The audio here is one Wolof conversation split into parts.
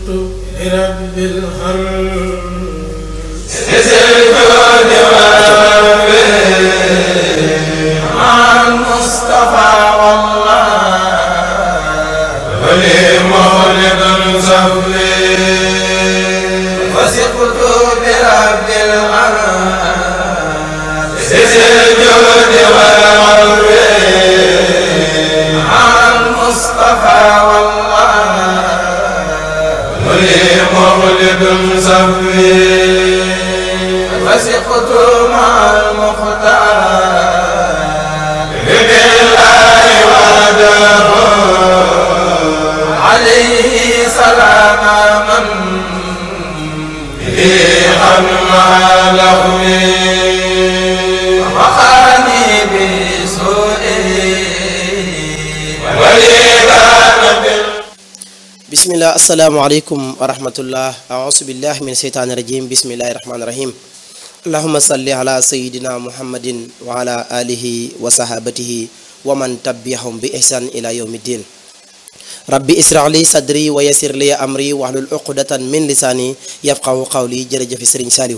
لرب الحرب مع المصطفى والله ولي مولد صبري وثقت برب العرب الجود والعرب مع المصطفى والله ولي مولد صبري وثقت مع المختار بالله وحده عليه سلام من به خدمه لغوي وخاني بسوءه bismillah asalaamaaleykum wa rahmatullah auzu billahi min seytaani rajim bismillahi rahmaani rahim allahuma salli ala sayidina muhammadin wa ala alihi wa sahabatihi wa man tabiahum bi ihsan ila yawmi ddin rabbi israh li sadri wa yasir li amri wahlul uqdatan min lisaani yafqahu qawli jërëjëfi sëriñ Saaliw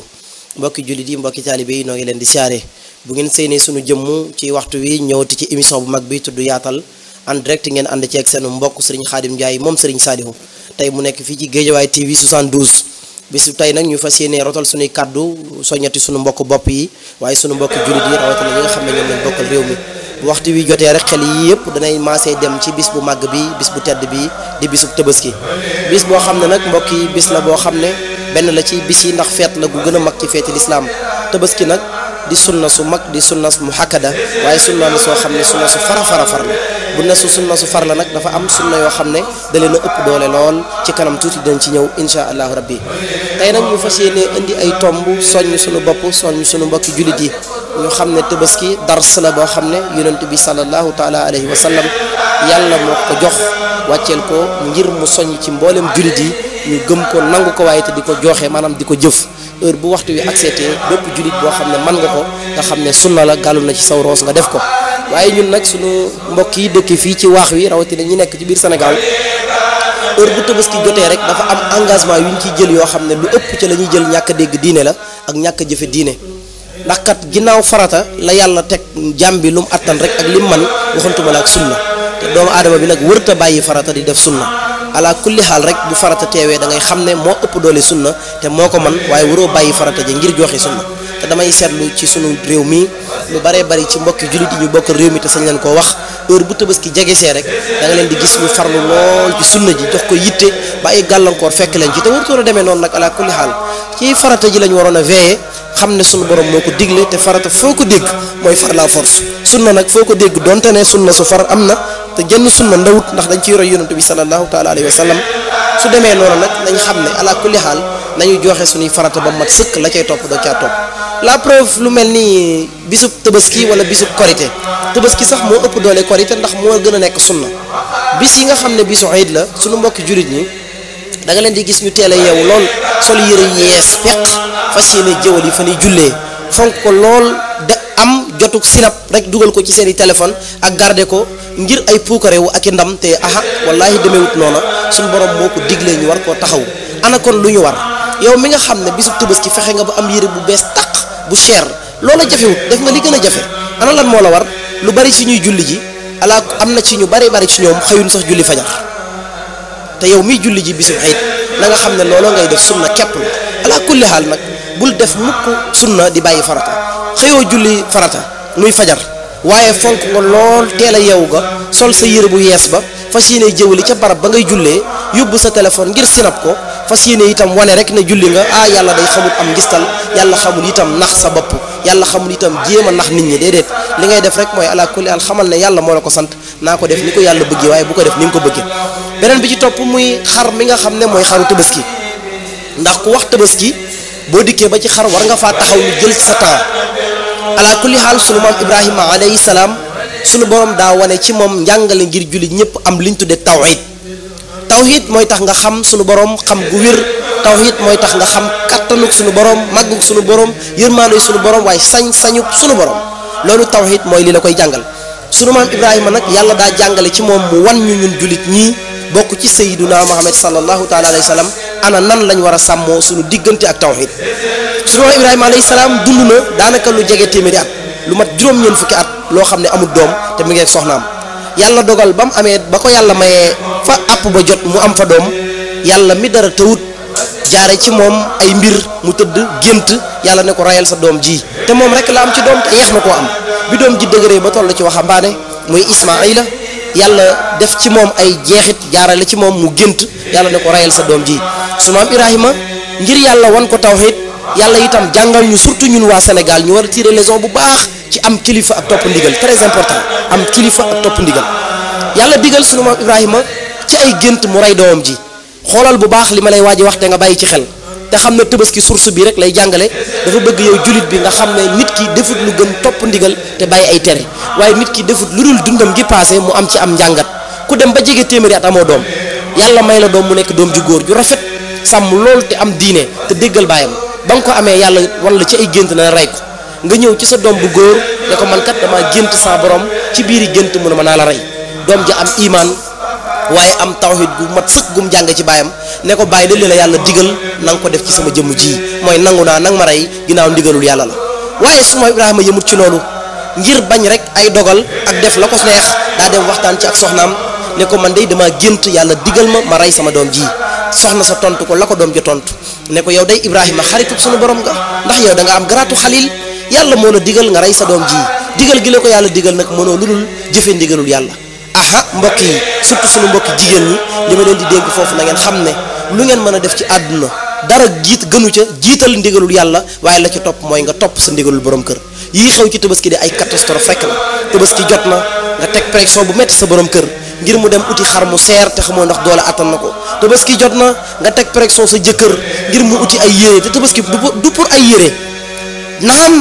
mbokki jullit yi mbokki taalibe yi noo ngi leen di siyaare bu ngeen séenee sunu jëmm ci waxtu wi ñëwati ci émission bu mag bi tudd yaatal en direct ngeen ànd ci ak seen mbokk Serigne Khadim Ndiaye moom Serigne Saliou tey mu nekk fii ci Guédiawaye TV 72 bisu tey nag ñu fas yéene rotal suñuy kaddu soññati suñu mbokk bopp yi waaye suñu mbokk jullit yi rawatina ñi nga xam ne ñoom lañ bokkal réew mi bu waxtu wi jotee rek xel yi yëpp danay maasee dem ci bis bu màgg bi bis bu tedd bi di bisu Tabaski bis boo xam ne nag mbokk yi bis la boo xam ne benn la ci bis yi ndax feet la gu gën a mag ci feeti lislaam Tabaski nag di sunna su mag di sunna mu hakkada waaye sunna la soo xam ne sunna su far la bu ne su sunna su far la nag dafa am sunna yoo xam ne da leen a ëpp doole lool ci kanam tuuti dañ ci ñëw insha allahu rabbi tey nag ñu fas yéene indi ay tomb soññ suñu bopp soññ suñu mbokki jullit yi ñu xam ne Tabaski dars la boo xam ne yonent bi sallallahu taala alayhi wa sallam yàlla moo ko jox wàcceel ko ngir mu soññ ci mboolem jullit yi ñu gëm ko nangu ko waaye te di ko joxe maanaam di ko jëf heure bu waxtu wi accepté bépp jullit boo xam ne man nga ko nga xam ne sunna la gàllu na ci saw roos nga def ko waaye ñun nag sunu mbokk yi dëkk fii ci waax wi rawatina ñi nekk ci biir Sénégal heure bu Tabaski jotee rek dafa am engagement yu ñu ciy jël yoo xam ne lu ëpp ci la ñuy jël ñàkk a dégg diine la ak ñàkk a jëfe diine ndax kat ginnaaw farata la yàlla teg jàmm bi lu mu attan rek ak lim man waxantuma la ak sunna te doomu aadama bi nag wërta bàyyi farata di def sunna ala kulli xaal rek bu farata teewee da ngay xam ne moo ëpp doole sunna te moo ko man waaye waroo bàyyi farata ja ngir joxe sunna te damay seetlu ci sunu réew mi lu baree bari ci mbokki jullit yi ñu bokk réew mi te sañ leen koo wax heure bu Tabaski jegesee rek da nga leen di gis ñu farlu lool ci sunna ji jox ko yitte ba ay gàllankoor fekk leen ci te warutoon a demee noonu nag ala kulli xaal ci farata ji lañ waroon a veiller xam ne sunu borom moo ko digle te farata foo ko dégg mooy far la force sunna nag foo ko dégg donte ne sunna su far am na te genn sunna ndawut ndax dañ ciy roy yonent bi sallallahu taala alayhi wa sallam su demee noonu nag nañ xam ne ala kulli xaal nañu joxe suñuy farata ba mat sëkk la cay topp doo caa topp la preuve lu mel ni bisub Tabaski wala bisub korité Tabaski sax moo ëpp doole korité ndax moo gën a nekk sunna bis yi nga xam ne bisu iid la suñu mbokki jullit ñi da nga leen di gis ñu teel a yeewu lool sol yëre yees peq fas yéene jëwal yi fa ñuy jullee fonk ko lool de am jotug sinap rek dugal ko ci seen i téléphone ak garder ko ngir ay puukarewu ak i ndam te aha wallahi demeewut noona suñu borom moo ko diglee ñu war koo taxaw ana kon lu ñu war yow mi nga xam ne bisub Tabaski fexe nga ba am yëre bu bees taq bu cher loola jafewut def nga li gën a jafe ana lan moo la war lu bari ci ñuy julli ji ala am na ci ñu bari ci ñoom xëyun sax julli fajar te yow miy julli ji bisub xëyit na nga xam ne looloo ngay def sunna képp la ala kulli xaal nag bul def mukk sunna di bàyyi farata xëyoo julli farata muy fajar waaye fonk nga lool teel a yeewu ga sol sa yére bu yees ba fas yéene jëwali ca barab ba ngay jullee yóbbu sa téléphone ngir sinap ko fas yéene itam wane rek ne julli nga ah yàlla day xamul am ngistal yàlla xamul itam nax sa bopp yàlla xamul itam jéem a nax nit ñi déedéet li ngay def rek mooy ala kulli al xamal ne yàlla moo la ko sant naa ko def ni ko yàlla bëggee waaye bu ko def ni nga ko bëggee beneen bi ci topp muy xar mi nga xam ne mooy xaru Tabaski ndax ku wax Tabaski boo dikkee ba ci xar war nga faa taxaw lu jël sa temps ala kulli xaal sunu maam Ibrahima alayhi salaam sunu borom daa wane ci moom njàngale ngir jullit ñëpp am liñ tudde tawhid mooy tax nga xam sunu borom xam gu wér tawhid mooy tax nga xam kattanuk sunu borom màggug sunu borom yërmaande sunu borom waaye sañ-sañuk sunu borom loolu tawhid mooy li la koy jàngal sunu maam Ibrahima nag yàlla daa jàngale ci moom mu wan ñu ñun jullit ñii bokk ci sayyiduna Muhammad sallallahu taala alayhi wa sallam ana nan lañ war a sàmmoo suñu diggante ak tawhid. suñu maam Ibrahima alayhi salaam dund na daanaka lu jege téeméeri at lu mat juróom-ñeent fukki at loo xam ne amul doom te mi ngi ak soxnaam yàlla dogal ba mu amee ba ko yàlla mayee fa àpp ba jot mu am fa doom yàlla mi dara tawut jaare ci moom ay mbir mu tëdd gént yàlla ne ko rayal sa doom ji te moom rek la am ci doom te yeex na koo am bi doom ji dëgëree ba toll ci waxambaane muy Ismaayila yàlla def ci moom ay jeexit jaarale ci moom mu gént yàlla ne ko rayal sa doom ji su maam Ibrahima ngir yàlla wan ko tawhid yàlla itam jàngal ñu surtout ñun waa Sénégal ñu war a tirer leçon bu baax ci am kilifa ak topp ndigal très important am kilifa ak topp ndigal yàlla digal sunu maam Ibrahima ci ay gént mu rey doomam ji xoolal bu baax li ma lay waaj wax te nga bàyyi ci xel te xam ne Tabaski source bi rek lay jàngale dafa bëgg yow julit bi nga xam ne nit ki defut lu gën topp ndigal te bàyyi ay tere waaye nit ki defut lu dul dundam gi passé mu am ci am njàngat ku dem ba jege téeméeri at amoo doom yàlla may la doom mu nekk doom ju góor ju rafet sàmm lool te am diine te déggal baayam ba nga ko amee yàlla wan la ci ay gént na rey ko nga ñëw ci sa doom bu góor ne ko man kat damaa gént sa borom ci biiri gént mu ne ma naa la rey doom ja am imaan waaye am tawhid gu mat sëkk gum jàng ci baayam ne ko bàyyi de li la yàlla digal na nga ko def ci sama jëmm ji mooy nangu naa nang ma rey ginnaaw ndigalul yàlla la waaye suma Ibrahima yëmut ci loolu ngir bañ rek ay dogal ak def la ko neex daa dem waxtaan ci ak soxnaam ne ko man de damaa gént yàlla digal ma rey sama doom ji soxna sa tontu ko la ko doom ja tontu ne ko yow day Ibrahima xaritu sunu borom nga ndax yow da nga am garaatu xalil yàlla moo la digal nga rey sa doom ji digal gi la ko yàlla digal nag mënoo lu dul jëfe ndigalul yàlla aha mbokk yi surtout sunu mbokki jigéen ñi li ma leen di dénk foofu na ngeen xam ne lu ngeen mën a def ci àdduna dara gënu ca jiital ndigalul yàlla waaye la ca topp mooy nga topp sa ndigalul borom kër yii xew ci Tabaski de ay catastrophe fekk na Tabaski jot na nga teg pression bu metti sa borom kër ngir mu dem uti xar mu seer te xamoo ndax doole attan na ko Tabaski jot na nga teg pression sa jëkkër ngir mu uti ay yére te Tabaski du pour ay yére naam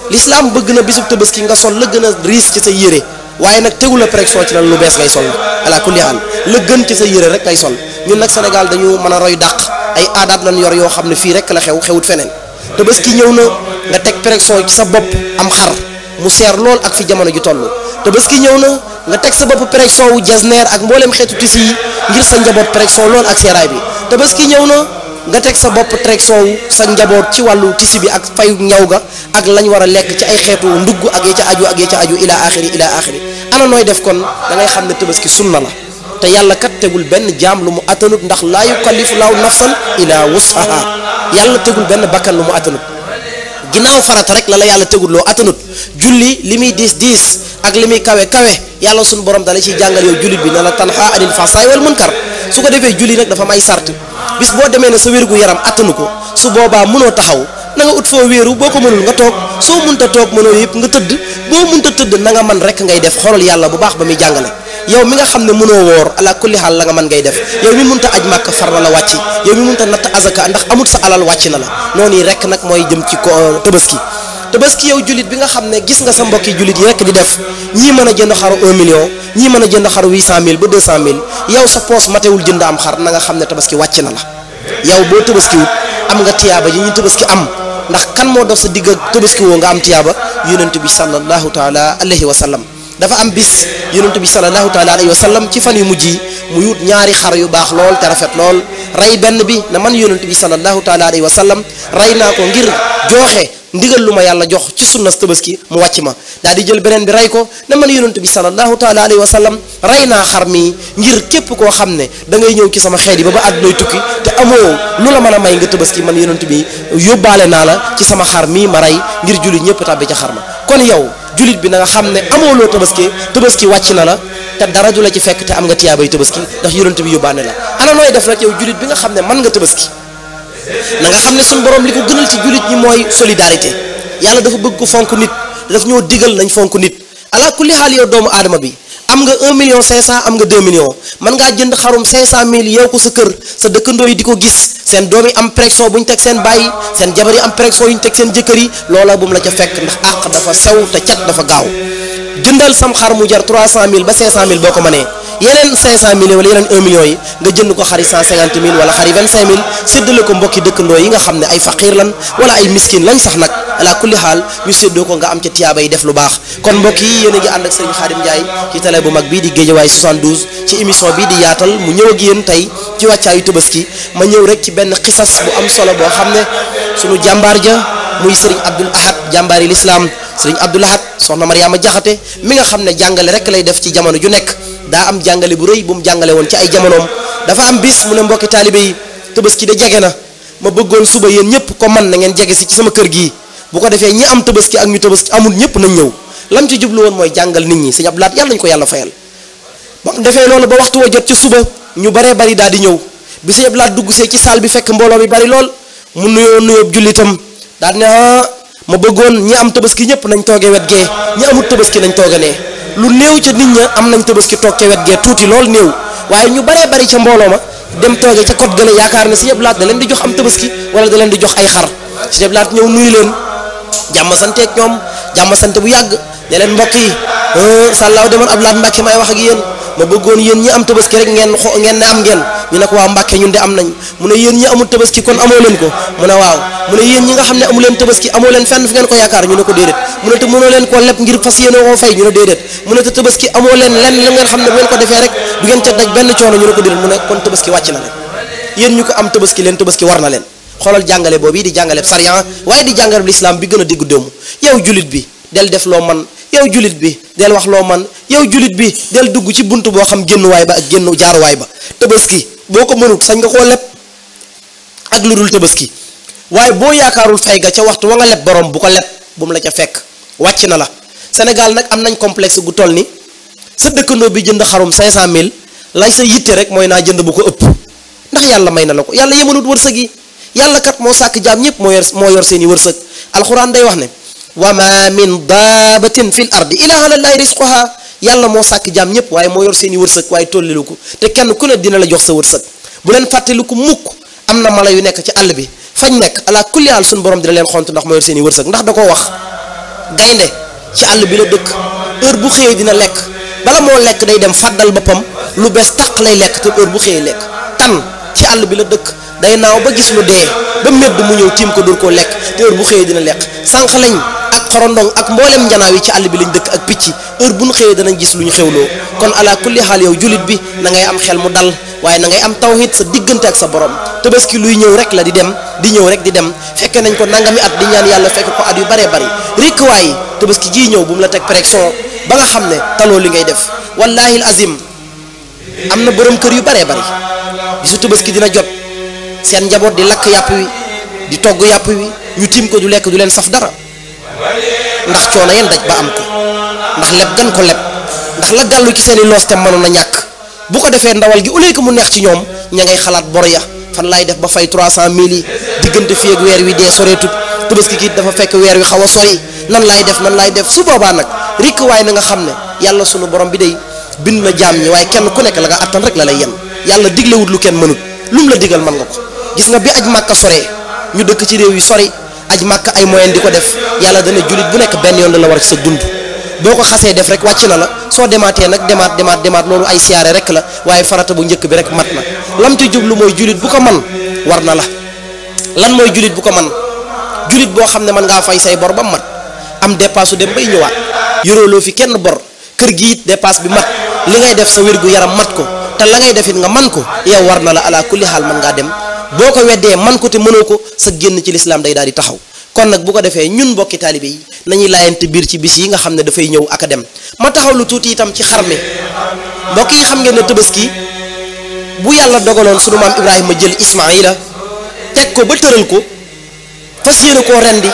l'islam bëgg na bisub Tabaski nga sol la gën a riis ci sa yére waaye nag tegu la pression ci lan lu bees ngay sol ala kulli haal la gën ci sa yére rek ngay sol ñun nag Sénégal dañu mën a roy dàq ay aadaat lan yor yoo xam ne fii rek la xewut feneen Tabaski ñëw na nga teg pression ci sa bopp am xar mu seer lool ak fi jamono ji toll Tabaski ñëw na nga teg sa bopp pression wu jasneer ak mbooleem xeetu tisi yi ngir sa njaboot pression lool ak seeraay bi Tabaski ñëw na nga teg sa bopp pression wu sa njaboot ci wàllu tisi bi ak fayu ñaw ga ak lañ war a lekk ci ay xeetu ndugg ak ya ca aju ila axiri ana nooy def kon da ngay xam ne Tabaski sunna la te yàlla kat tegul benn jaam lu mu attanut ndax laa yukallifu laahu nafsan ila wus'aha yàlla tegul benn bakkan lu mu attanut ginnaaw farata rek la yàlla tegul loo attanut julli li muy diis ak li muy kawe yàlla suñu borom dala ciy jàngal yow jullit bi na la tanha anil fahsaa'i wal munkar su ko defee julli nag dafa may sart bis boo demee ne sa wérgu yaram attanu ko su boobaa mënoo taxaw na nga ut foo wéeru boo ko mënul nga toog soo munta toog mënoo yëpp nga tëdd boo munta tëdd na nga man rek ngay def xoolal yàlla bu baax ba muy jàngale yow mi nga xam ne mënoo woor ala kulli xaal la nga mën ngay def yow mi munta aj màkk far na la wàcc yow mi munta natt azaka ndax amut sa alal wàcc na la noonu rek nag mooy jëm ci ko Tabaski yow jullit bi nga xam ne gis nga sa mbokki jullit yi rek di def ñii mën a jënd xaru 1 million ñii mën a jënd xaru 800 000 ba 200 000 yow sa poos matewul jënd am xar na nga xam ne Tabaski wàcc na la yow boo Tabaski wut am nga tiyaaba yi ñu Tabaski am ndax kan moo dox sa digg Tabaski woo nga am tiyaaba yonent bi sallallahu taala alayhi wa sallam dafa am bis yonent bi sallallahu taala alayhi wa sallam ci fan yu mujj yi mu yut ñaari xar yu baax lool te rafet lool rey benn bi na man yonent bi sallallahu taala alayhi wa sallam rey naa ko ngir jooxe ndigal lu ma yàlla jox ci sunna Tabaski mu wàcc ma daal di jël beneen bi rey ko ne man yonent bi sallallahu taala alayhi wa sallam rey naa xar mi ngir képp koo xam ne da ngay ñëw ci sama xeet yi ba àddunay tukki te amoo lu la mën a may nga Tabaski man yonent bi yóbbaale naa la ci sama xar mi ma rey ngir jullit ñëpp tàbbi ca xar ma kon yow jullit bi na nga xam ne amoo loo Tabaski wàcc na la te dara du la ci fekk te am nga tiyaabay Tabaski ndax yonent bi yóbbaane la ana nooy def rek yow jullit bi nga xam ne mën nga Tabaski na nga xam ne suñu borom li ko gënal ci jullit ñi mooy solidarité yàlla dafa bëgg ko fonk nit daf ñoo digal nañ fonk nit ala kulli xaal yow doomu aadama bi am nga 1 million 500 am nga 2 millions mën ngaa jënd xarum 500 000 yow ko sa kër sa dëkkandoo yi di ko gis seen doom yi am pression bu ñu teg seen bàyyi seen jabar yi am pression yu ñu teg seen jëkkër yi loola bu mu la ca fekk ndax àq dafa sew te cat dafa gaaw jëndal sam xar mu jar 300 000 ba 500 000 boo ko mënee yeneen 500.000 wala yeneen 1 million yi nga jënd ko xari 150.000 wala xari 25.000 séddale ko mbokki dëkkandoo yi nga xam ne ay faqiir lan wala ay miskin lañ sax nag ala kulli xaal ñu séddoo ko nga am ca tiyaaba yi def lu baax. kon mbokk yi yéen a ngi ànd ak Serigne Khadim Ndiaye ci télé bu mag bii di Guédiawaye 72 ci émission bii di yaatal mu ñëw ak yéen tey ci wàccaayu Tabaski ma ñëw rek ci benn xisas bu am solo boo xam ne sunu jàmbaar ja muy Serigne Abdoul Ahad jàmbaari l'islam Serigne Abdoul Ahad soxna Mariama Jaxate mi nga xam ne jàngale rek lay def ci jamono ju nekk daa am jàngale bu rëy bu mu jàngale woon ci ay jamonoom dafa am bis mu ne mbokki taalibe yi Tabaski de jege na ma bëggoon suba yéen ñëpp ko man na ngeen jege si ci sama kër gii bu ko defee ñi am Tabaski ak ñu Tabaski amul ñëpp nañ ñëw lam ci jublu woon mooy jàngal nit ñi Serigne Abdoul Ahad yàlla nañu ko yàlla fayal ba mu defee loolu ba waxtu wa jot ci suba ñu baree bari daal di ñëw bi Serigne Abdoul Ahad dugg see ci salle bi fekk mbooloo mi bari lool mu nuyoo jullitam daal ne ma bëggoon ñi am Tabaski ñëpp nañ toogee wet gee ñi amul Tabaski nañ tooga nee lu néew ca nit ña am nañ Tabaski toog ca wet gee tuuti lool néew waaye ñu baree bari ca mbooloo ma dem toogee ca côté gële yaakaar ne Serigne Abdoul Ahad da leen di jox am Tabaski wala da leen di jox ay xar Serigne Abdoul Ahad ñëw nuyu leen jàmm santeeg ñoom jàmm sante bu yàgg ne leen mbokk yi sàllaaw demoon Abdoul Ahad Mbàkke may wax ak yéen ma bëggoon yéen ñi am Tabaski rek ngeen ne am ngeen ñu ne ko waa Mbàkke ñun de am nañ mu ne yéen ñi amul Tabaski kon amoo leen ko mu ne waaw mu ne yéen ñi nga xam ne amu leen Tabaski amoo leen fenn fu ngeen ko yaakaar ñu ne ko déedéet mu ne te mënoo leen koo leb ngir fas yéene koo fay ñu ne déedéet mu ne te Tabaski amoo leen lenn la ngeen xam ne bu ngeen ko defee rek du ngeen ca daj benn coono ñu ne ko déedéet mu ne kon Tabaski wàcc na leen yéen ñu ko am Tabaski leen Tabaski war na leen xoolal jàngale boobu di jàngale sariya waaye di jàngale l'islam bi gën a diggu doomu yow julit bi del def loo man yow julit bi del wax loo man yow julit bi del dugg ci bunt boo xam génnuwaay ba ak génn jaaruwaay ba Tabaski boo ko mënut sañ nga koo leb ak lu dul Tabaski waaye boo yaakaarul fay ga ca waxtu wa nga leb borom bu ko leb bu mu la ca fekk wàcc na la Sénégal nag am nañ complexe gu toll ni sa dëkkandoo bi jënd xarum 500.000 lay sa yitte rek mooy naa jënd bu ko ëpp ndax yàlla may na la ko yàlla yemanut wërsëg yi yàlla kat moo sàkk jaam ñëpp moo yor seeni wërsëg alxuraan day wax ne wa ma min daabatin fil ardi illa ala llahi risquha yàlla moo sàkk jaam ñëpp waaye moo yor seeni wërsëg waaye tollilu ko te kenn ku ne dina la jox sa wërsëg bu leen fàttaliku mukk am na mala yu nekk ci àll bi fañ nekk ala kulli haal suñu borom dina leen xont ndax moo yor seeni wërsëg ndax da koo wax gaynde ci àll bi la dëkk heure bu xëyee dina lekk bala moo lekk day dem fàddal boppam lu bees tàq lay lekk te heure bu xëyee lekk tan ci àll bi la dëkk day naaw ba gis lu dee ba medd mu ñëw tiim ko dóor koo lekk te heure bu xëyee dina lekk sànq lañ ak xorondong ak mboolem njanaaw yi ci àll bi lañ dëkk ak picc heure bu ñu xëyee danañ gis lu ñu xewloo kon ala kulli xaal yow julit bi na ngay am xel mu dal waaye na ngay am tawhid sa diggante ak sa borom Tabaski luy ñëw rek la di dem di ñëw rek di dem fekke nañ ko nangami at di ñaan yàlla fekk ko at yu baree bari rek waaye Tabaski jii ñëw bu mu la teg pression ba nga xam ne taloo li ngay def wallahi azim am na borom kër yu baree bari bisu Tabaski dina jot seen njaboot di lakk yàpp wi di togg yàpp wi ñu tiim ko du lekk du leen saf dara ndax coono yeen daj ba am ko ndax leb gan ko leb ndax la gàllu ci seeni loos te mënoon a ñàkk bu ko defee ndawal gi au lieu que mu neex ci ñoom ña ngay xalaat bor ya fan laay def ba fay 300.000 yi diggante fii ak weer wi dee soreetut Tabaski gi dafa fekk weer wi xaw a sori nan laay def su boobaa nag rikk waaye na nga xam ne yàlla sunu borom bi day bind na jaam ñi waaye kenn ku nekk la nga attan rek la lay yen yàlla diglewut lu kenn mënut lu mu la digal mën nga ko gis nga bi aj màkka soree ñu dëkk ci réew yi sori aj màkka ay moyen di ko def yàlla dana julit bu nekk benn yoon la war ci sa dund boo ko xasee def rek wàcc na la soo demaatee nag demaat loolu ay siyaare rek la waaye farata bu njëkk bi rek mat na lam ci jublu mooy julit bu ko man war na la lan mooy julit bu ko man julit boo xam ne mën ngaa fay say bor ba mat am dépasse su dem bay ñëwaat yoróoloo fi kenn bor kër gi it dépasse bi mat li ngay def sa wérgu yaram mat ko te la ngay def it nga man ko yow war na la ala kulli xaal mën ngaa dem boo ko weddee man ko te mënoo ko sa génn ci lislaam day daal di taxaw kon nag bu ko defee ñun mbokki taalibe yi nañuy laayante biir ci bis yi nga xam ne dafay ñëw ak a dem ma taxaw lu tuuti itam ci xar mi mbokk yi xam ngeen ne Tabaski bu yàlla dogaloon sunu maam Ibrahima jël Ismaayila teg ko ba tëral ko fas yéene koo rendi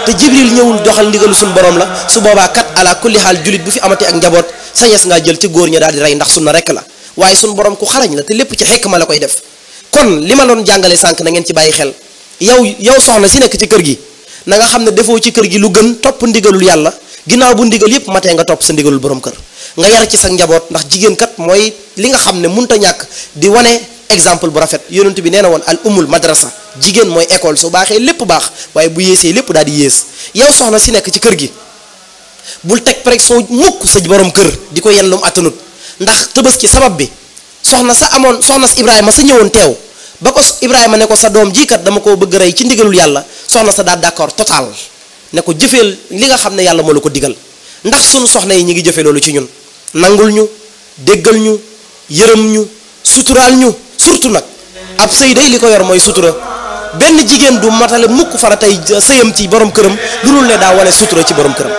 te Jibril ñëwul doxal ndigalu suñu borom la su boobaa kat ala kulli xaal julit bu fi amati ak njaboot sañes ngaa jël ci góor ña daal di rey ndax sunna rek la waaye suñu borom ku xarañ la te lépp ci xekk ma la koy def kon li ma doon jàngale sànq na ngeen ci bàyyi xel yow soxna si nekk ci kër gi na nga xam ne defoo ci kër gi lu gën topp ndigalul yàlla ginnaaw bu ndigal yëpp matee nga topp sa ndigalul borom kër nga yar ci sa njaboot ndax jigéen kat mooy li nga xam ne munta ñàkk di wane exemple bu rafet yonent bi nee na woon al umul madrasa jigéen mooy école su baaxee lépp baax waaye bu yéesee lépp daal di yées yow soxna si nekk ci kër gi bul teg pression mukk sa borom kër di ko yen lum attanut ndax tabaski sabab bi soxna sa Ibrahima sa ñëwoon teew ba ko Ibrahima ne ko sa doom jii kat dama koo bëgg rey ci ndigalul yàlla soxna sa daal d'accord total ne ko jëfeel li nga xam ne yàlla moo la ko digal ndax sunu soxna yi ñi ngi jëfe loolu ci ñun nangul ñu déggal ñu yërëm ñu suturaal ñu surtout nag ab sëy day li ko yor mooy sutura benn jigéen du matale mukk fara tey sëyam ci borom këram lu dul ne daa wane sutura ci borom këram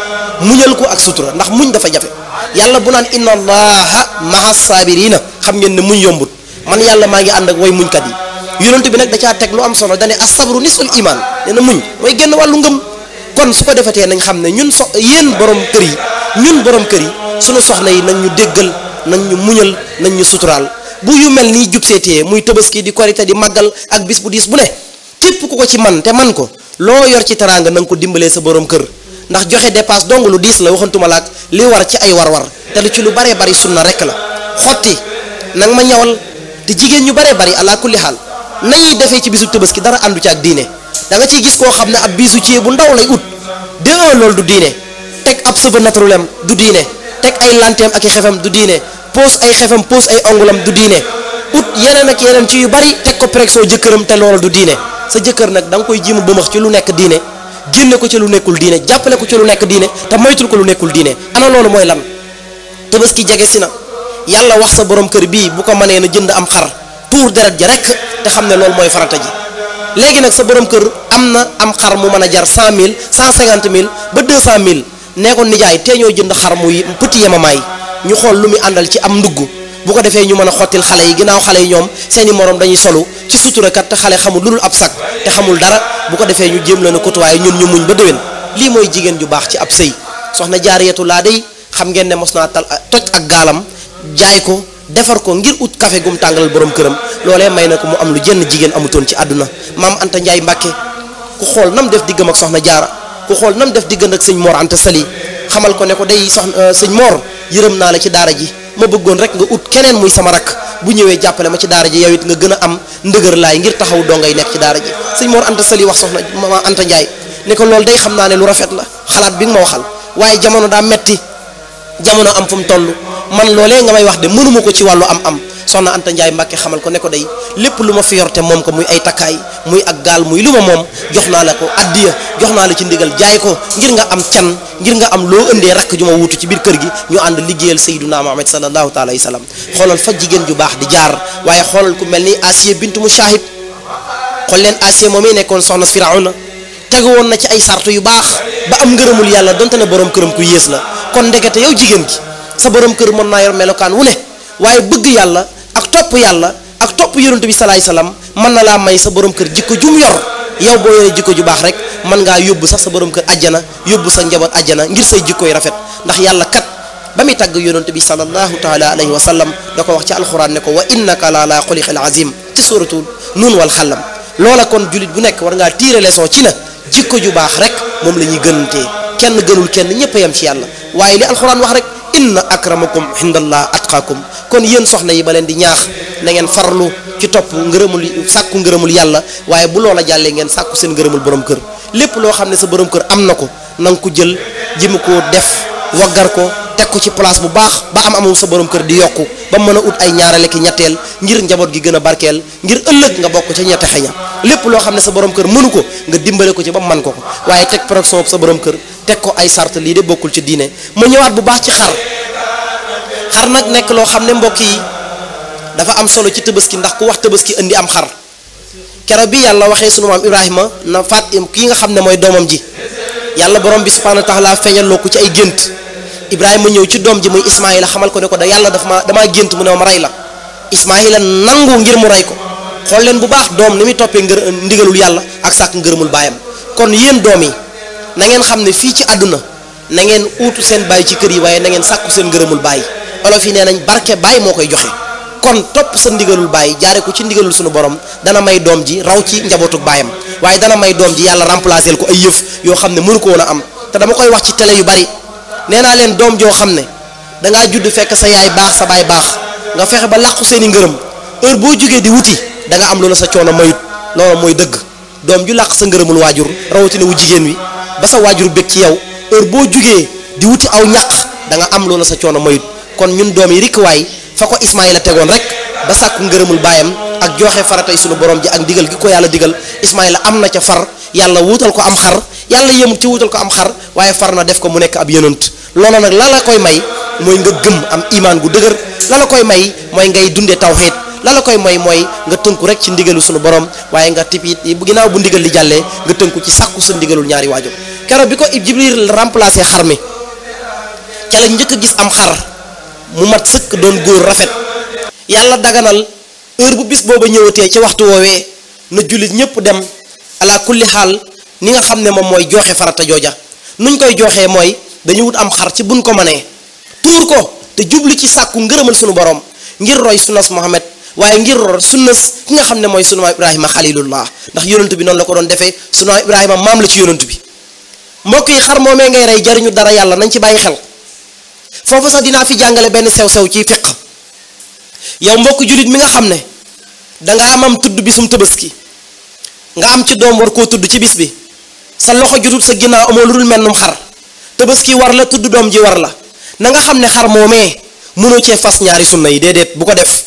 muñal ko ak sutura ndax muñ dafa jafe yàlla bu naan inna allaha maha saabirina xam ngeen ne muñ yombut man yàlla maa ngi ànd ak way muñkat yi yonent bi nag da caa teg lu am solo dane as-sabru nisful iman nee na muñ mooy génn wàllu ngëm kon su ko defetee nañ xam ne ñun yéen borom kër yi sunu soxna yi nañ ñu déggal nañ ñu muñal nañ ñu suturaal bu yu mel nii jub seetee muy tabaski di korite di màggal ak bis bu diis bu ne képp ku ko ci man te man ko loo yor ci teraanga na nga ko dimbalee sa borom kër ndax joxe dépasse dong lu diis la waxantuma laak li war ci ay war-war te lu ci lu baree bari sunna rek la xotti nanga ma ñawal te jigéen ñu baree bari ala kulli xaal nañuy defee ci bisu tabaski dara àndu ci ak diine da nga ciy gis koo xam ne ab bisu ci bu ndaw lay ut de loolu du diine teg ab cheveux naturel am du diine teg ay lanteem ak i xefam du diine pose ay xefam pose ay ongulam du diine ut yeneen ak yeneen ci yu bari teg ko pression jëkkëram te loolu du diine sa jëkkër nag da nga koy jiimu bëmax ci lu nekk diine génne ko ci lu nekkul diine jàppale ko ci lu nekk diine te moytul ko lu nekkul diine ana loolu mooy lan tabaski jege si na yàlla wax sa borom kër bii bu ko mënee na jënd am xar tuur deret ji rek te xam ne loolu mooy farata ji léegi nag sa borom kër am na am xar mu mën a jar 100 000 150 000 ba 200 000 nee ko nijaay tee ñoo jënd xar muy petit yemamaay ñu xool lu muy àndal ci am ndugg bu ko defee ñu mën a xottil xale yi ginnaaw xale yi ñoom seeni morom dañuy solu ci sutura kat te xale xamul lu dul ab sac te xamul dara bu ko defee ñu jéem leen a kotuwaay ñun ñu muñ ba déwén lii mooy jigéen ju baax ci ab sëy soxna jaariyatu laa day xam ngeen ne mos naa toj ak gaalam jaay ko defar ko ngir ut café gum tàngalal borom këram loolee may na ko mu am lu jenn jigéen amutoon ci àdduna maam Anta Njaay Mbàkke ku xool nam def diggam ak soxna jaara ku xool nam def diggam ak sëñ Mor Anta Sali xamal ko ne ko day soxna sëñ Mor yërëm naa la ci daara ji ma bëggoon rek nga ut keneen muy sama rakk bu ñëwee jàppale ma ci daara ji yow it nga gën a am ndëgër laay ngir taxaw doo ngay nekk ci daara ji sëñ Mor Anta Sali wax soxna ma Anta Njaay ne ko loolu day xam naa ne lu rafet la xalaat bi nga ma waxal waaye jamono daa metti jamono am fu mu toll man loolee nga may wax de mënuma ko ci wàllu am soxna Anta Njaay Mbàkke xamal ko ne ko day lépp lu ma fi yor te moom ko muy ay takkaay muy ak gaal muy lu ma moom jox naa la ko addiya jox naa la ci ndigal jaay ko ngir nga am can ngir nga am loo ëndee rakk ju ma wuutu ci biir kër gi ñu ànd liggéeyal sayyiduna Muhammad sallallahu taala alayhi wa sallam xoolal fa jigéen ju baax di jaar waaye xoolal ku mel ni Asiya bintu Mushahib xool leen Asiya moom i nekkoon soxna Firawna tegu woon na ci ay sartu yu baax ba am ngërëmul yàlla donte ne borom këram ku yées la kon ndekete yow jigéen gi sa borom kër mën naa yor melokaan wu ne waaye bëgg yàlla ak topp yonent bi salaay salaam mën na laa may sa borom kër jikko ju mu yor yow boo yoree jikko ju baax rek mën ngaa yóbbu sax sa borom kër ajjana yóbbu sa njaboot ajjana ngir say jikkoy rafet ndax yàlla kat ba muy tàgg yonent bi sallallahu taala alayhi wa sallam da ko wax ci alxuraan ne ko wa innaka la ala xuliqil azim ci suratul nuun wal xalam loola kon julit bu nekk war ngaa tiire leçon ci na jikko ju baax rek moom la ñuy gënantee kenn gënul kenn ñëpp a yem ci yàlla waaye li alxuraan wax rek inna akramakum indallah atqaakum kon yéen soxna yi ba leen di ñaax na ngeen farlu ci topp sàkku ngërëmul yàlla waaye bu loola jàllee ngeen sàkku seen ngërëmul borom kër lépp loo xam ne sa borom kër am na ko na nga ko jël jëmi koo def waggar ko teg ko ci place bu baax ba amul sa borom kër di yokku ba mën a ut ay ñaareel ki ñetteel ngir njaboot gi gën a barkeel ngir ëllëg nga bokk ca ñette xeña lépp loo xam ne sa borom kër mënu ko nga dimbale ko ci ba man ko waaye teg protection sa borom kër teg ko ay sart lii de bokkul ci diine ma ñëwaat bu baax ci xar nag nekk loo xam ne mbokk yi dafa am solo ci tabaski ndax ku wax tabaski indi am xar keroog bi yàlla waxee sunu maam Ibrahima na faat kii nga xam ne mooy doomam ji yàlla borom bi subhanahu wa taala feeñaloo ko ci ay gént Ibrahima ñëw ci doom ji muy Ismaïla xamal ko ne ko da yàlla damaa gént mu ne ma rey la Ismaïla nangu ngir mu rey ko xool leen bu baax doom ni muy toppee ndigalul yàlla ak sàkk ngërëmul baayam kon yéen doom yi na ngeen xam ne fii ci àdduna na ngeen uutu seen baay ci kër yi waaye na ngeen sàkku seen ngërëmul baay olof yi nee nañ barke baay moo koy joxe kon topp sa ndigalul baay jaare ko ci ndigalul sunu borom dana may doom ji raw ci njabootug baayam waaye dana may doom ji yàlla remplacer ko ay yëf yoo xam ne mënu ko woon a am te dama koy wax ci télé yu bari nee naa leen doom joo xam ne dangaa judd fekk sa yaay baax sa baay baax nga fexe ba làqu seen i ngërëm heure boo jógee di wuti da nga am loola sa coono mayut loolu mooy dëgg doom ju làq sa ngërëmul waajur rawatina wu jigéen wi ba sa waajur bég ci yow heure boo jógee di wuti aw ñaq da nga am loola sa coono mayut kon ñun doom yi rikkuwaay fa ko Ismaïla tegoon rek ba sàkku ngërëmul baayam ak joxe faratay sunu borom ji ak digal gi ko yàlla digal Ismaïla am na ca far yàlla wuutal ko am xar yàlla yemut ci wuutal ko am xar waaye far na def ko mu nekk ab yonent loolu nag la koy may mooy nga gëm am imaan gu dëgër la koy may mooy ngay dundee tawxiid la koy may mooy nga tënku rek ci ndigalu sunu borom waaye nga tipit bu ginnaaw bu ndigal li jàllee nga tënku ci sàkku sa ndigalul ñaari waajur keroog bi ko Jibril remplacé xar mi ca la njëkk a gis am xar mu mat sëkk doon góor rafet yàlla daganal heure bu bis booba ñëwatee ci waxtu woowee na jullit ñëpp dem ala kulli xaal ni nga xam ne moom mooy joxe farata jooja nuñ koy joxee mooy dañu wut am xar ci buñ ko mënee tuur ko te jublu ci sàkku ngërëmal sunu borom ngir roy sunnas Muhammad waaye ngir roy sunnas ki nga xam ne mooy sunu maam Ibrahima xalilullah ndax yonent bi noonu la ko doon defee sunu maam Ibrahima maam la ci yonent bi mbokk yi xar moomee ngay rey jariñu dara yàlla nañ ci bàyyi xel foofu sax dinaa fi jàngale benn sew-sew ci fiq yow mbokk jullit mi nga xam ne danga am tudd bisum tabaski nga am ci doom war koo tudd ci bis bi sa loxo jutut sa ginnaaw amoo lu dul mennum xar tabaski war la tudd doom ji war la na nga xam ne xar moomee mënoo cee fas ñaari sunna yi déedéet bu ko def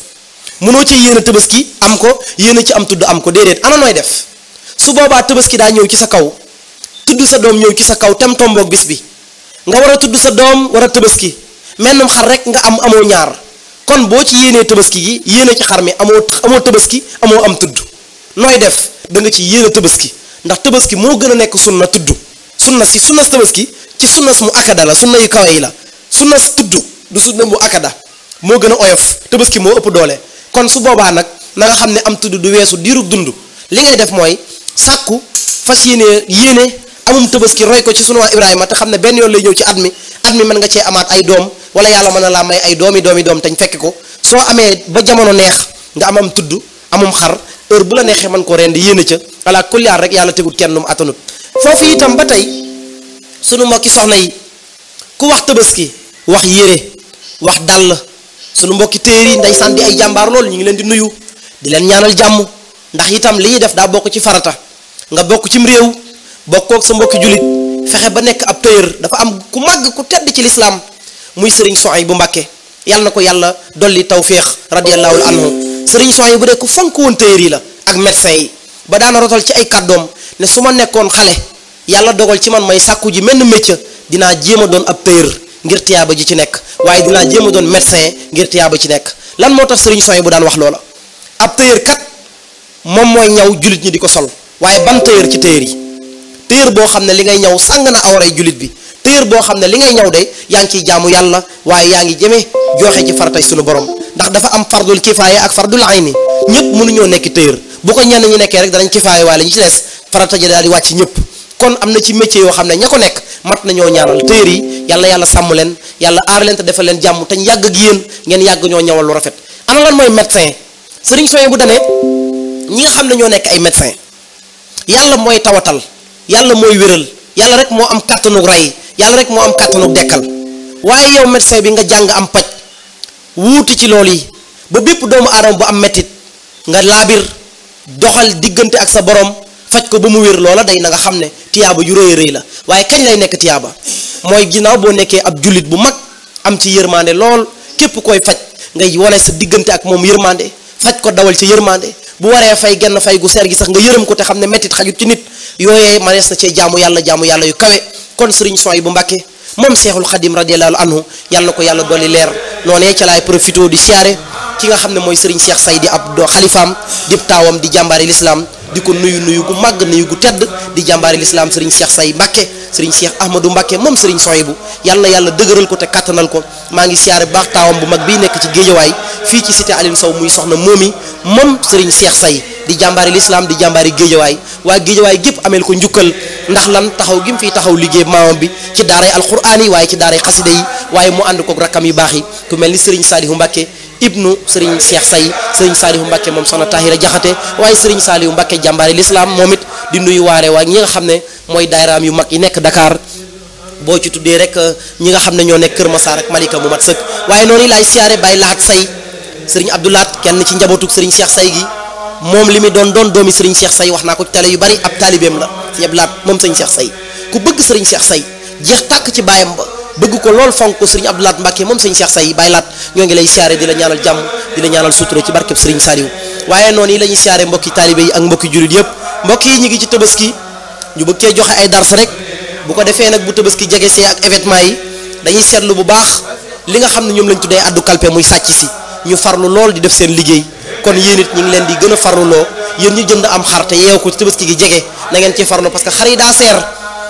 mënoo cee yéene tabaski am ko yéene ci am tudd am ko déedéet ana nooy def su boobaa tabaski daa ñëw ci sa kaw tudd sa doom ñëw ci sa kaw tem tomboog bis bi nga war a tudd sa doom war a tabaski mennum xar rek nga amoo ñaar kon boo ci yéenee tabaski gi yéene ci xar mi amoo tabaski amoo am tudd nooy def da nga ci yéene tabaski ndax tabaski moo gën a nekk sunna tudd sunna tabaski ci sunna mu akada la sunna yu kawe yi la sunna tudd du sunna mu akada moo gën a oyof tabaski moo ëpp doole kon su boobaa nag na nga xam ne am tudd du weesu diirug dund li ngay def mooy sàkku fas yéene amum tabaski roy ko ci sunu Ibrahima te xam ne benn yoon lay ñëw ci at mi mën nga cee amaat ay doom wala yàlla mën na laa may ay doomi doom tañ fekk ko soo amee ba jamono neex nga am tudd amum xar heure bu la neexee mën ko rendi yéene ca ala kulliyaar rek yàlla tegut kenn mu atanut foofu itam ba tey sunu mbokki soxna yi ku wax tabaski wax yére wax dàll sunu mbokki téer yi ndeysaan di ay jàmbaar loolu ñu ngi leen di nuyu di leen ñaanal jàmm ndax itam li ñuy def daa bokk ci farata nga bokk cim réew bokkook sa mbokki jullit fexe ba nekk ab téer dafa am ku màgg ku tedd ci lislaam muy sëriñ Souhaïbou Mbacké yàlla na ko yàlla dolli tawféex radiyallahu anhu sëriñ Souhaïbou bu dee ku fonk woon téer yi la ak médecin yi ba daana rotal ci ay kàddoom ne su ma nekkoon xale yàlla dogal ci man may sàkku ji menn métier dinaa jéem a doon ab téer ngir tiyaaba ji ci nekk waaye dinaa jéem a doon médecin ngir tiyaaba ci nekk lan moo tax sëriñ Souhaïbou daan wax loola ab téer kat moom mooy ñaw jullit ñi di ko sol waaye ban téer ci téer yi téer boo xam ne li ngay ñaw sàng na awray jullit bi téer boo xam ne li ngay ñaw de yaa ngi ciy jaamu yàlla waaye yaa ngi jëme joxe ci faratay sunu borom ndax dafa am fardul kifaaya ak fardul ayni ñëpp mënuñoo nekk téer bu ko ñenn ñi nekkee rek danañ kifaaya waale ñi ci des farata ji daal di wàcc ñëpp kon am na ci métier yoo xam ne ña ko nekk mat nañoo ñaanal téer yi yàlla sàmm leen yàlla aar leen te defal leen jàmm te ñu yàgg ak yéen ngeen yàgg ñoo ñawal lu rafet ana lan mooy médecin sëriñ Souhaïbou bu dane ñi nga xam ne ñoo nekk ay médecin yàlla mooy tawatal yàlla mooy wéral yàlla rek moo am kàttanug rey yàlla rek moo am kàttanug dekkal waaye yow médecin bi nga jàng am paj wuuti ci loolu yi ba bépp doomu aadama bu am mettit nga laabir doxal diggante ak sa borom faj ko ba mu wér loola day na nga xam ne tiyaaba ju rëy rëy la waaye kañ lay nekk tiyaaba mooy ginnaaw boo nekkee ab jullit bu mag am ci yërmande lool képp koy faj ngay wane sa diggante ak moom yërmande faj ko dawal ci yërmande bu waree fay genn fay gu seer gi sax nga yërëm ko te xam ne mettit xajut ci nit yooyee manees na cee jaamu yàlla yu kawe kon sëriñ Souhaïbou Mbacké moom seexul xadim radiyallahu anhu yàlla na ko yàlla dolli leer noonee ca laay profité di siyaare ki nga xam ne mooy sëriñ Cheikh Say di ab doo xalifaam di taawam di jàmbaari lislaam di ko nuyu gu màgg nuyu gu tedd di jàmbaari lislaam sëriñ Cheikh Say Mbacké sëriñ Cheikh Ahmadou Mbacké moom sëriñ Souhaïbou yàlla na yàlla dëgëral ko te kattanal ko maa ngi siyaare baax taawam bu mag bii nekk ci géejawaay fii ci cité Aline Sow muy soxna moomi moom sëriñ Cheikh Say di jàmbaari lislaam di jàmbaari géejawaay waa géejawaay gépp ameel ko njukkal ndax lan taxaw gi mu fiy taxaw liggéey maamam bi ci daaray alquraan yi waaye ci daaray xasida yi waaye mu ànd kook rakkam yu baax yi ku mel ni sëriñ Salihu Mbacké ibnu sëriñ Cheikh Say sëriñ Salihu Mbacké moom soxna Tahira Jaxate waaye sëriñ Salihu Mbacké jàmbaari lislaam moom it di nuyu waare waa ñi nga xam ne mooy daayiraam yu mag yi nekk Dakar boo ci tuddee rek ñi nga xam ne ñoo nekk Kër Massar ak Malika mu mat sëkk waaye noonu laay siyaare Baye Lahat Say sëriñ Abdoulaat kenn ci njabootuk sëriñ Cheikh Say gi moom li mu doon doomi sëriñ Cheikh Say wax naa ko ci télé yu bari ab taalibeem la sëriñ Abdoulaat moom sëriñ Cheikh Say ku bëgg sëriñ Cheikh Say jeex tàkk ci baayam ba bëgg ko lool fonk ko sëriñ Abdou Lahat Mbacke moom sëñ Cheikh Say Baye Laat ñoo ngi lay siyaare di la ñaanal jàmm di la ñaanal sutura ci barkeb sëriñ Saliou waaye noonu yi la ñuy siyaare mbokki taalibe yi ak mbokki jullit yëpp mbokk yi ñu ngi ci tabaski ñu bëgg cee joxe ay dars rek bu ko defee nag bu tabaski jege see ak événement yi dañuy seetlu bu baax li nga xam ne ñoom lañ tuddee addu kalpe muy sàcc si ñu farlu lool di def seen liggéey kon yéen it ñu ngi leen di gën a farluloo yéen ñu jënd am xar te yeew ko ci tabaski gi jege na ngeen ci farlu parce que xar yi daa seer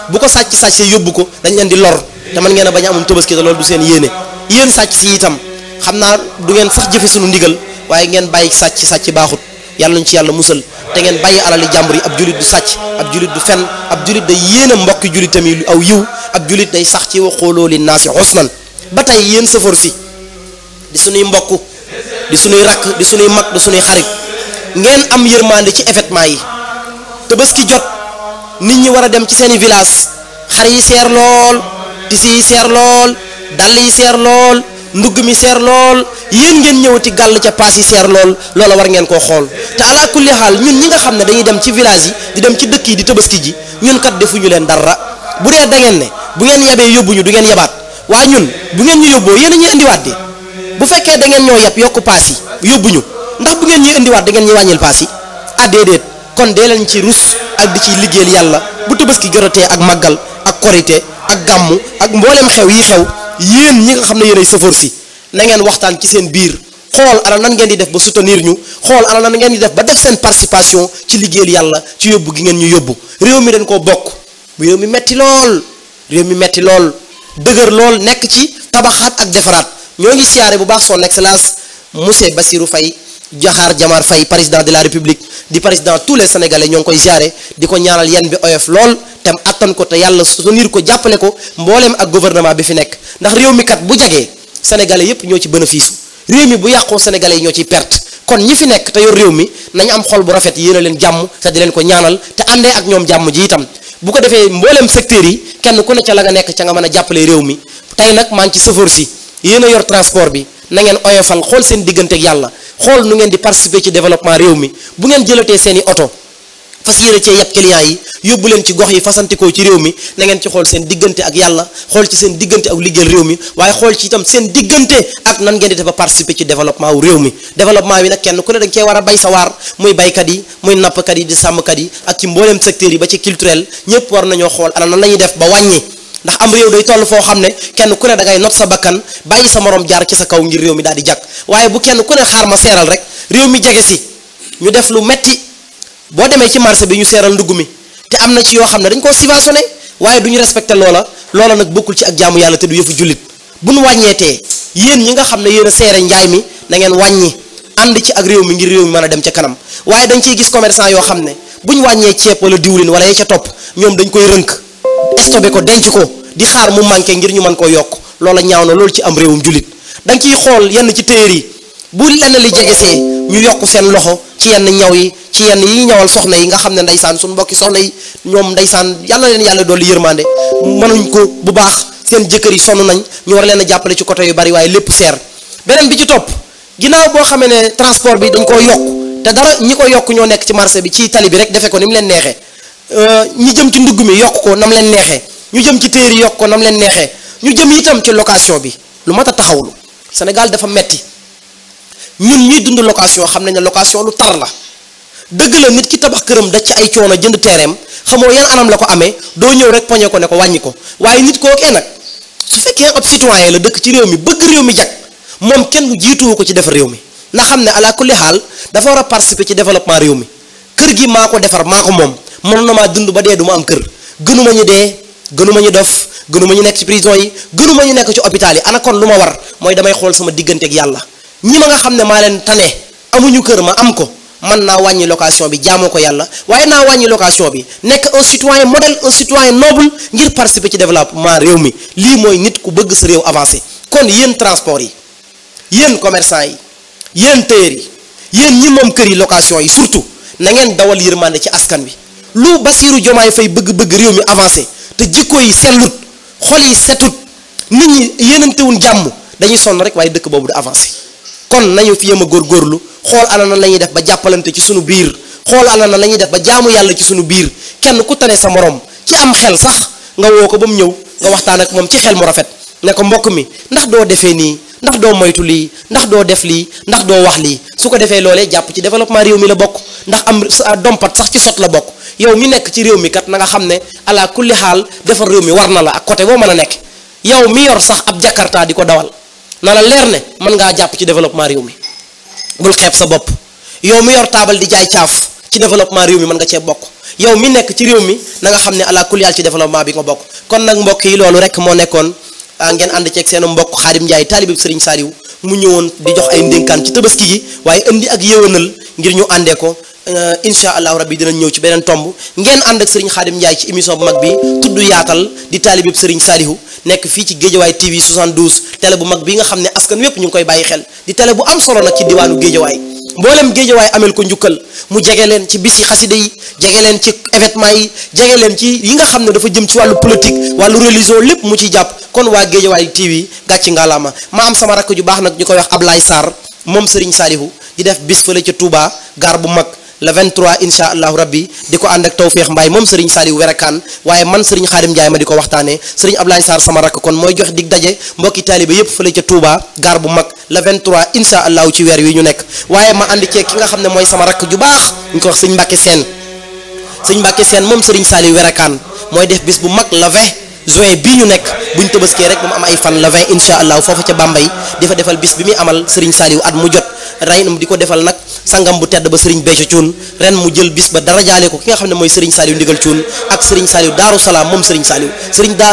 bu ko sàcc see yóbbu ko dañ leen di lor te man ngeen a bañ a amum tabaski te loolu du seen yéene yéen sàcc si itam xam naa du ngeen sax jëfe suñu ndigal waaye ngeen bàyyi sàcc baaxut yàlla nañ ci yàlla musal te ngeen bàyyi alali jàmbur yi ab julit du sàcc ab julit du fen ab julit day yéene mbokki julitam yi aw yiw ab julit day sax ci waxooloo li naasi husnan ba tey yéen sëfoor si di suñuy mbokk di suñuy rakk di suñuy mag di suñuy xarit ngeen am yërmande ci événement yi tabaski jot nit ñi war a dem ci seeni village xar yi seer lool tisi yi seer lool dàll yi seer lool ndugg mi seer lool yéen ngeen ñëwati gàll ca paas yi seer lool loola war ngeen koo xool te ala kulli xaal ñun ñi nga xam ne dañuy dem ci village yi di dem ci dëkk yi di tabaski ji ñun kat defuñu leen dara bu dee da ngeen ne bu ngeen yebee yóbbuñu du ngeen yebaat waaye ñun bu ngeen ñu yóbboo yéen a ñuy indiwaat de bu fekkee da ngeen ñoo yeb yokku paas yi yóbbuñu ndax bu ngeen ñuy indiwaat da ngeen ñuy wàññil paas yi ah déedéet kon dee leen ci rus ak di ciy liggéeyal yàlla bu tabaski jotee ak màggal ak korite ak gàmmu ak mboolem xew yi xew yéen ñi nga xam ne yéenay sëfoor si na ngeen waxtaan ci seen biir xool ana nan ngeen di def ba soutenir ñu xool ana nan ngeen di def ba def seen participation ci liggéeyal yàlla ci yóbbu gi ngeen ñu yóbbu réew mi dañ koo bokk réew mi metti lool dëgër lool nekk ci tabaxaat ak defaraat ñoo ngi siyaare bu baax son excellence monsieur Bassirou Faye Diakhar Djamar Faye président de la république di président tous les sénégalais ñoo ngi koy siyaare di ko ñaanal yan bi oyof lool tem attan ko te yàlla soutenir ko jàppale ko mbooleem ak gouvernement bi fi nekk ndax réew mi kat bu jagee sénégalais yépp ñoo ci bénéfice réew mi bu yàqoo sénégalais yi ñoo ciy perte kon ñi fi nekk te yor réew mi nañ am xol bu rafet yéen a leen jàmm te di leen ko ñaanal te àndee ak ñoom jàmm ji itam bu ko defee mbooleem secteurs yi kenn ku ne ca la nga nekk ca nga mën a jàppale réew mi tey nag maa ngi ci sëfoor si yéen a yor transport bi na ngeen oyofal xool seen diggante ak yàlla xool nu ngeen di participer ci développement réew mi bu ngeen jëlatee seen i oto fas yéene cee yàpp clients yi yóbbu leen ci gox yi fasantikoo ci réew mi na ngeen ci xool seen diggante ak yàlla xool ci seen diggante ak liggéeyal réew mi waaye xool ci itam seen diggante ak nan ngeen di def ba participer ci développement wu réew mi développement bi nag kenn ku ne dañ cee war a bay sa waar muy baykat yi muy nappkat yi di sàmmkat yi ak ci mbooleem secteurs yi ba ci culturel ñëpp war nañoo xool ana nan la ñuy def ba wàññi ndax am réew day toll foo xam ne kenn ku ne da ngay not sa bakkan bàyyi sa morom jaar ci sa kaw ngir réew mi daal di jàkk waaye bu kenn ku ne xaar ma seeral rek réew mi jege si ñu def lu metti boo demee ci marché bi ñu seeral ndugg mi te am na ci yoo xam ne dañ koo subventionné waaye du ñu respecté loola nag bokkul ci ak jaamu yàlla te du yëfu jullit bu nu wàññeetee yéen ñi nga xam ne yéen a seere njaay mi na ngeen wàññi ànd ci ak réew mi ngir réew mi mën a dem ca kanam waaye dañ ciy gis commerçant yoo xam ne bu ñu wàññee ceeb wala diwlin wala ya ca topp ñoom dañ koy rënk stocké ko denc ko di xaar mu manqué ngir ñu mën koo yokk loola ñaaw na loolu ci am réewum jullit da nga ciy xool yenn ci téer yi bu lenn li jegesee ñu yokk seen loxo ci yenn ñaw yi ci yenn yi ñawal soxna yi nga xam ne ndeysaan suñu mbokki soxna yi ñoom ndeysaan yàlla leen yàlla dolli yërmande mënuñ ko bu baax seen jëkkër yi sonn nañ ñu war leen a jàppale ci côté yu bari waaye lépp seer beneen bi ci topp ginnaaw boo xamee ne transport bi dañ koo yokk te dara ñi ko yokk ñoo nekk ci marché bi ci tali bi rek defe ko ni mu leen neexee ñi jëm ci ndugg mi yokk ko nam leen neexee ñu jëm ci téer yi yokk ko nam leen neexee ñu jëm itam ci location bi lu mat a taxawlu Sénégal dafa metti ñun ñuy dund location xam nañ ne location lu tar la dëgg la nit ki tabax këram da ci ay coono jënd teereem xamoo yan anam la ko amee doo ñëw rek poñe ko ne ko wàññi ko waaye nit kookee nag su fekkee ab citoyen la dëkk ci réew mi bëgg réew mi jag moom kenn jiituwu ko ci defar réew mi na xam ne ala kulli xaal dafa war a participer ci développement réew mi kër gi maa ko defar maa ko moom mënoon na maa dund ba dee du ma am kër gënuma ñu dee gënuma ñu dof gënuma ñu nekk ci prison yi gënuma ñu nekk ci hôpital yi ana kon lu ma war mooy damay xool sama diggante ak yàlla ñi ma nga xam ne maa leen tane amuñu kër ma am ko man naa wàññi location bi jaamoo ko yàlla waaye naa wàññi location bi nekk un citoyen modèle un citoyen noble ngir participer ci développement réew mi lii mooy nit ku bëgg sa réew avancé kon yéen transport yi yéen commerçant yi yéen tailleur yi yéen ñi moom kër yi location yi surtout na ngeen dawal yërmande ci askan wi lu Bassirou Diomaye Faye bëgg-bëgg réew mi avancé te jikko yi sellut xol yi setut nit ñi yéenantewuñ jàmm dañuy sonn rek waaye dëkk boobu du avancé kon nañu fi yem a góorgóorlu xool ana nan la ñuy def ba jàppalante ci sunu biir xool ana nan la ñuy def ba jaamu yàlla ci sunu biir kenn ku tane sa morom ci am xel sax nga woo ko ba mu ñëw nga waxtaan ak moom ci xel mu rafet ne ko mbokk mi ndax doo defee nii ndax doo moytu lii ndax doo def lii ndax doo wax lii su ko defee loolee jàpp ci développement réew mi la bokk ndax am dompat sax ci sot la bokk yow mi nekk ci réew mi kat na nga xam ne ala kulli xaal defar réew mi war na la ak côté boo mën a nekk yow mi yor sax ab jakarta di ko dawal na la leer ne mën ngaa jàpp ci développement réew mi bul xeeb sa bopp yow mi yor taabal di jaay caaf ci développement réew mi mën nga cee bokk yow mi nekk ci réew mi na nga xam ne ala kulli xaal ci développement bi nga bokk kon nag mbokk yi loolu rek moo nekkoon ngeen ànd ceeg seen mbokk Xaadim Njaay taalibe Sëriñ Saliou mu ñëwoon di jox ay ndénkaan ci tabaski gi waaye indi ak yéwénal ngir ñu àndee ko incha allahu rabbi dinañ ñëw ci beneen tomb ngeen ànd ak Sëriñ Xaadim Njaay ci émission bu mag bi tudd yaatal di taalibe Sëriñ Saliou nekk fii ci Géejawaay TV 72 télé bu mag bi nga xam ne askan wépp ñu ngi koy bàyyi xel di télé bu am solo nag ci diwaanu Géejawaay mboolem Géejawaay amel ko njukkal mu jege leen ci bisi xasida yi jege leen ci événement yi jege leen ci yi nga xam ne dafa jëm ci wàllu politique wàllu religion lépp mu ciy jàpp kon waa Géejawaay TV gàcci ngalaama ma am sama rakk ju baax nag ñu koy wax Ablaye Sarr moom Serigne Saliou di def bis fële ca Touba gaar bu mag le 23 incha allahu rabbi di ko ànd ak Tawféex Mbaye moom Serigne Saliou werakaan waaye man Serigne Xaadim Njaay ma di ko waxtaanee Serigne Ablaye Sarr sama rakk kon mooy jox dig daje mbokki taalibe yépp fële ca Touba gaar bu mag le 23 incha allahu ci weer wi ñu nekk waaye ma ànd ceeg ki nga xam ne mooy sama rakk ju baax ñu ko wax sëñ Mbàkke Seen sëñ Mbàkke Seen moom Serigne Saliou werakaan mooy def bis bu mag le 20 juin bii ñu nekk buñ tëbaskee rek moom am ay fan le 20 incha allah foofu ca Bambey di fa defal bis bi muy amal Serigne Saliou at mu jot ray di ko defal nag sangam bu tedd ba Serigne Béthio Thioune ren mu jël bis ba dara jaale ko ki nga xam ne mooy Serigne Saliou ndigal Thioune ak Serigne Saliou Daaru Salaam moom Serigne Saliou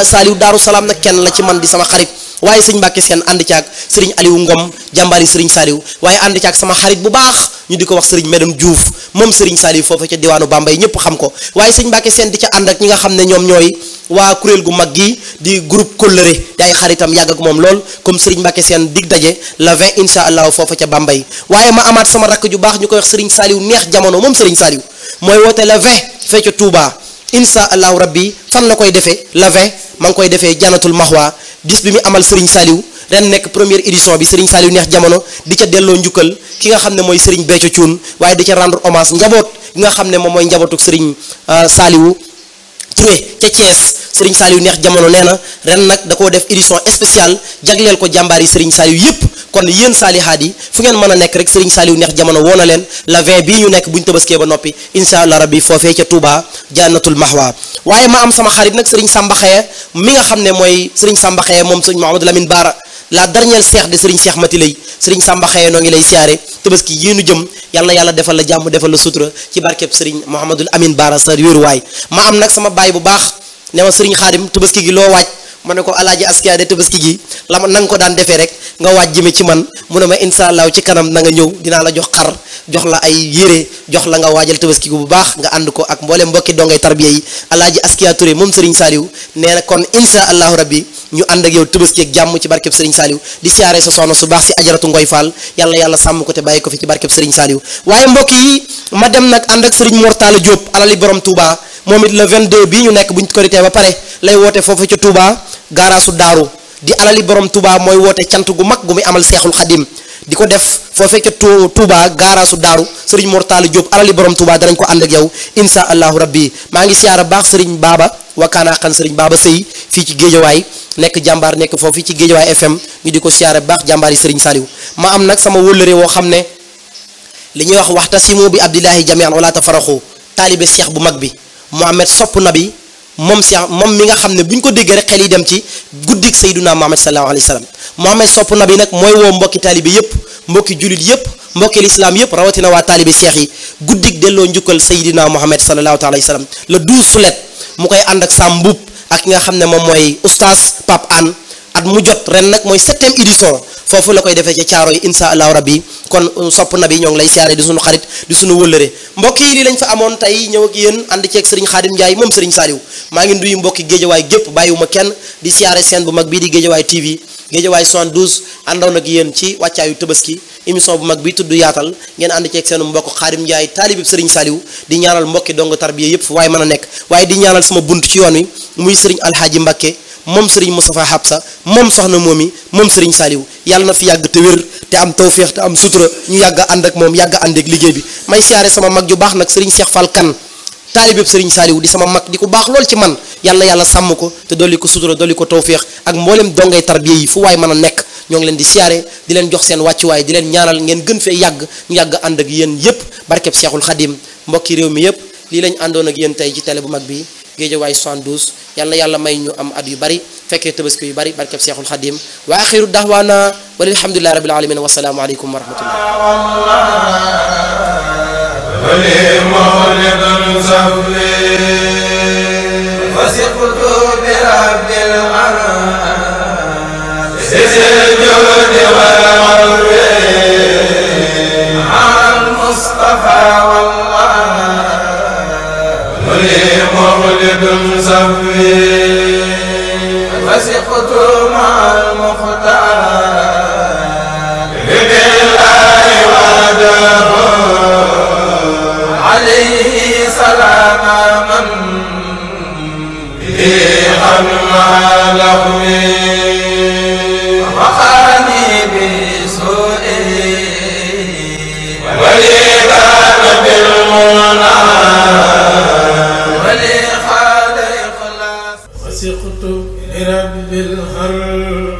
Saliou Daaru Salaam nag kenn la ci man di sama xarit waaye sëñ Mbàkke Seen ànd caag Serigne Aliou Ngom jàmbaari Serigne Saliou waaye ànd caag sama xarit bu baax ñu di ko wax Serigne Medem Diouf moom Serigne Saliou foofu ca diwaanu Bambey ñëpp xam ko waaye sëñ Mbàkke Seen di ca ànd ak ñi nga xam ne ñoom ñooy waa kuréel gu mag gi di groupe Kóllëre di ay xaritam yàgg ak moom lool comme Serigne Mbàkke Seen dig daje le 20 incha allah foofu ca Bambey waaye ma amaat sama rakk ju baax ñu koy wax Serigne Saliou neex jamono moom Serigne Saliou mooy woote le 20 fee ca Touba incha allahu rabbi fan la koy defee le 20 ma ngi koy defee Janatul Mahwa gis bi mu amal Serigne Saliou ren nekk première édition bi Serigne Saliou neex jamono di ca delloo njukkal ki nga xam ne mooy Serigne Béthio Thioune waaye di ca rendre hommage njaboot gi nga xam ne moom mooy njabootuk Serigne Saliou Touré ca Thiès Serigne Saliou neex jamono nee na ren nag da koo def édition spéciale jagleel ko jàmbaar yi Serigne Saliou yépp kon yéen saalihaat yi fu ngeen mën a nekk rek Serigne Saliou neex jamono woo na leen la 20 bii ñu nekk bu ñu tabaskee ba noppi incha allah rabbi foofee ca Touba Jannatul Mahwa waaye ma am sama xarit nag Serigne Samba Xeye mi nga xam ne mooy Serigne Samba Xeye moom Serigne Mouhamadou Lamine Bara la dernière seex de Serigne Cheikh Mati lay Serigne Samba Xeye noo ngi lay siyaare tabaski yéenu jëm yàlla na yàlla defal la jàmm defal la sutura ci barkeb Serigne Mouhamadou Amine Bara sa wéeruwaay ma am nag sama baay bu baax ne ma Serigne Xaadim tabaski gi loo waaj ma ne ko alaaji askiya de tabaski gi la ma na nga ko daan defee rek nga waaj jëme ci man mu ne ma incha allah ci kanam na nga ñëw dinaa la jox xar jox la ay yére jox la nga waajal tabaski gu bu baax nga ànd ko ak mboolem mbokki dongay tarbiya yi alaaji askiya Touré moom Serigne Saliou nee na kon incha allahu rabbi ñu ànd ak yow tabaski ak jàmm ci barkeb Serigne Saliou di siyaare sa soxna su baax si ajaratu Ngoy Fall yàlla sàmm ko te bàyyi ko fi ci barkeb Serigne Saliou waaye mbokk yi ma dem nag ànd ak Serigne Mortala Diop alali borom Touba moom it le 22 bii ñu nekk buñ korité ba pare lay woote foofu ca Touba gaaraasu daaru di alali borom Touba mooy woote cant gu mag gu muy amal Seexul Xadim di ko def foofee ca Touba gaaraasu daaru Serigne Mortala Diop alali borom Touba danañ ko ànd ak yow insha allahu rabbi maa ngi siyaara baax Serigne Baba wakaana xan Serigne Baba Sëy fii ci Géejawaay nekk jàmbaar nekk foofu ci Géejawaay FM ñu di ko siyaara baax jàmbaar yi Serigne Saliou ma am nag sama wóllëre woo xam ne li ñuy wax waxtasimu bi abdillahi jamian wala tafaraxu taalibe Cheikh bu mag bi Mohamed sopp nabi moom Cheikh moom mi nga xam ne bu ñu ko déggee rek xel yi dem ci guddik Seyduna Mohamed sallallahu alayhi wa sallam Mohamed sopp nabi nag mooy woo mbokki taalibe yépp mbokki julit yépp mbokki lislaam yépp rawatina waa taalibe Cheikh yi guddik delloo njukkal Seydina Mohamed sallallahu alayhi wa sallam le 12 sulet mu koy ànd ak Sam Mbuub ak ki nga xam ne moom mooy oustaz Pape Anne at mu jot ren nag mooy 7e édition foofu la koy defee ca caaro yi insha allahu rabbi kon sopp na bi ñoo ngi lay siyaare di suñu xarit di suñu wëllëre mbokk yi lii lañ fa amoon tey ñëw ak yéen ànd ceeg Serigne Khadim Ndiaye moom Serigne Saliou maa ngi nuyu mbokki Géejawaay gépp bàyyiwuma kenn di siyaare seen bu mag bii di Géejawaay TV Géejawaay 72 àndoon ak yéen ci wàccaayu tabaski émission bu mag bi tudd yaatal ngeen ànd ceeg seen mbokk Khadim Ndiaye taalibib Serigne Saliou di ñaanal mbokki dong tarbiya yépp fu waaye mën a nekk waaye di ñaanal sama bunt ci yoon wi muy Serigne Alhaaji Mbakke moom Serigne Moustapha Habsa moom soxna moomi moom Serigne Saliou yàlla na fi yàgg te wér te am tawféex te am sutura ñu yàgg ànd ak moom yàgg ànd ak liggéey bi may siyaare sama mag ju baax nag Serigne Cheikh Fall Kane taalibeb Serigne Saliou di sama mag di ko baax lool ci man yàlla yàlla sàmm ko te dolli ko sutura dolli ko tawféex ak mboolem dongay tarbiya yi fu waay mën a nekk ñoo ngi leen di siyaare di leen jox seen wàccuwaay di leen ñaanal ngeen gën fee yàgg ñu yàgg ànd ak yéen yépp barkeb Seexul Xadim mbokki réew mi yépp lii lañ àndoon ak yéen tey ci télé bu mag bi Guédiawaye 72 yàlla may ñu am at yu bari fekkee tabaski yu bari barkeb Seexul Xadim wa axiru dahwaana walhamdulillahi rabbil alamin wa salaamu aleykum wa وثقت مع المختار بالله وحده عليه سلام من به خلما لغوي وخاني بسوء ولي كان بالمنى ولي خال إخلاص وثقت برب الهر